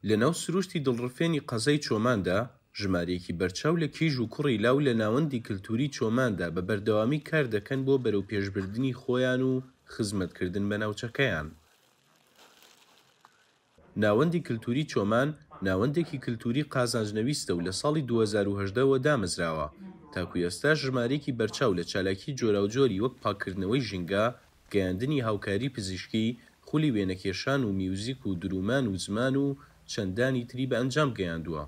لەناو سروشتی دڵڕفێنی قەزای چۆماندا، ژمارەیەکی بەرچاو لە کیژ و کوڕی لاو لە ناوەندی کلتوری چۆماندا بە بەردەوامی کار دەکەن بۆ بەرەوپێشبردنی خۆیان و خزمەتکردن بە ناوچەکەیان. ناوەندی کلتوری چۆمان ناوەندێکی کلتوری قازانجنەویستە و لە ساڵی 2018 وە دامەزراوە، تاکو ئێستاش ژمارەیەکی بەرچاو لە چالاکی جۆراوجۆری وەک پاککردنەوەی ژینگە، گەیاندنی هاوکاری پزیشکی، خولی وێنەکێشان و میوزیک و دروومان و زمان و چەندانی تری بە ئەنجام گەیاندووە.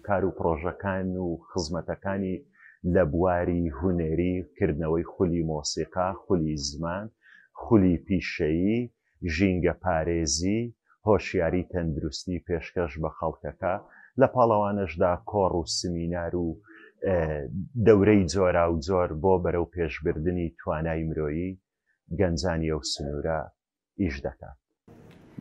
کار و پڕۆژەکان و خزمەتەکانی لە بواری هونەری، کردنەوەی خولی مۆسیقا، خولی زمان، خولی پیشەیی، ژینگەپارێزی، هۆشیاری تەندروستی پێشکەش بە خەڵکەکە، لە پاڵەوانەشدا کۆڕ و سمینار و دەورەی جۆراوجۆر بۆ بەرەوپێشبردنی توانای مرۆیی گەنجانی ئەو سنوورە ئیش دەکات.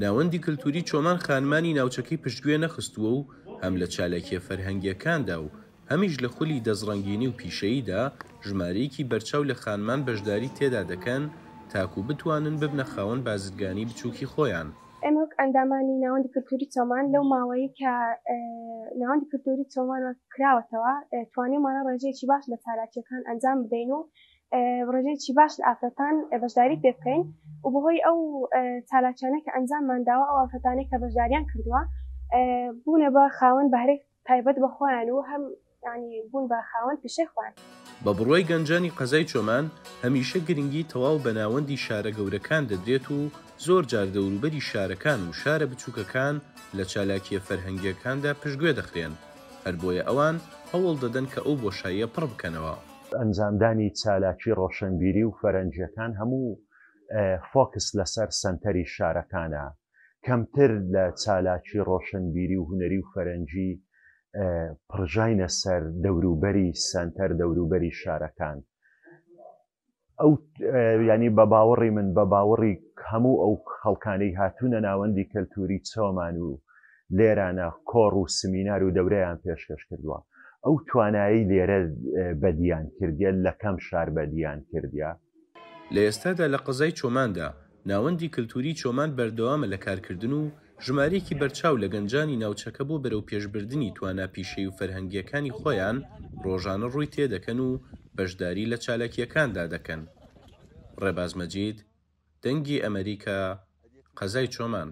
ناوەندی کلتوری چۆمان خانمانی ناوچەکەی پشتگوێ نەخستووە و هەم لە چالاکییە فەرهەنگییەکاندا و هەمیش لە خولی دەستڕەنگینی و پیشەییدا ژمارەیەکی بەرچاو لە خانمان بەشداری تێدا دەکەن تاکو بتوانن ببنە خاوەن بازرگانی بچووکی خۆیان. ئێمە وەک ئەندامانی ناوەندی کلتوری چۆمان لەو ماوەیەی کە ناوەندی کلتوری چۆمان کراوەتەوە توانیومانە ڕێژەیەکی باش لە چالاکییەکان ئەنجام بدەین و ڕێژەیەکی باش لە ئافرەتان بەشداری پێ بکەین و بەهۆی ئەو چالاکیانە کە ئەنجاممان داوە ئەو ئافرەتانەی کە بەشداریان کردووە بوونە بە خاوەن بەهرەی تایبەت بە خۆیان و هەم یانی بوون بە خاوەن پیشەی خۆیان. بە بڕوای گەنجانی قەزای چۆمان، هەمیشە گرنگی تەواو بە ناوەندی شارە گەورەکان دەدرێت و زۆر جار دەوروبەری شارەکان و شارە بچووکەکان لە چالاکییە فەرهەنگییەکاندا پشتگوێ دەخرێن، هەر بۆیە ئەوان هەوڵ دەدەن کە ئەو بۆشاییە پڕ بکەنەوە. ئەنجامدانی چالاکی ڕۆشنبیری و فەرەنگییەکان هەموو فۆکس لەسەر سەنتەری شارەکانە، کەمتر لە چالاکی ڕۆشنبیری و هونەری و فەرەنگی پڕژاینە سەر دەوروبەری سەنتەر، دەوروبەری شارەکان. ئەو ینی بە باوەڕی من بە باوەڕی هەموو ئەو خەڵکانەی هاتوونە ناوەندی کەلتوری چۆمان و لێرانە کۆڕ و سمینار و دەورەیان پێشکەش کردووە ئەو توانایی لێرە بەدیان کردیە لە کەم شار بەدیان کردیە. لە ئێستادا لە قەزای چۆماندا ناوەندی کلتوری چۆمان بەردەوامە لە کارکردن و ژمارەیەکی بەرچاو لە گەنجانی ناوچەکە بۆ بەرەوپێشبردنی توانا پیشەیی و فەرهەنگییەکانی خۆیان ڕۆژانە ڕووی تێدەکەن و بەشداری لە چالاکییەکاندا دەکەن. ڕێباز مەجید، دەنگی ئەمەریکا، قەزای چۆمان.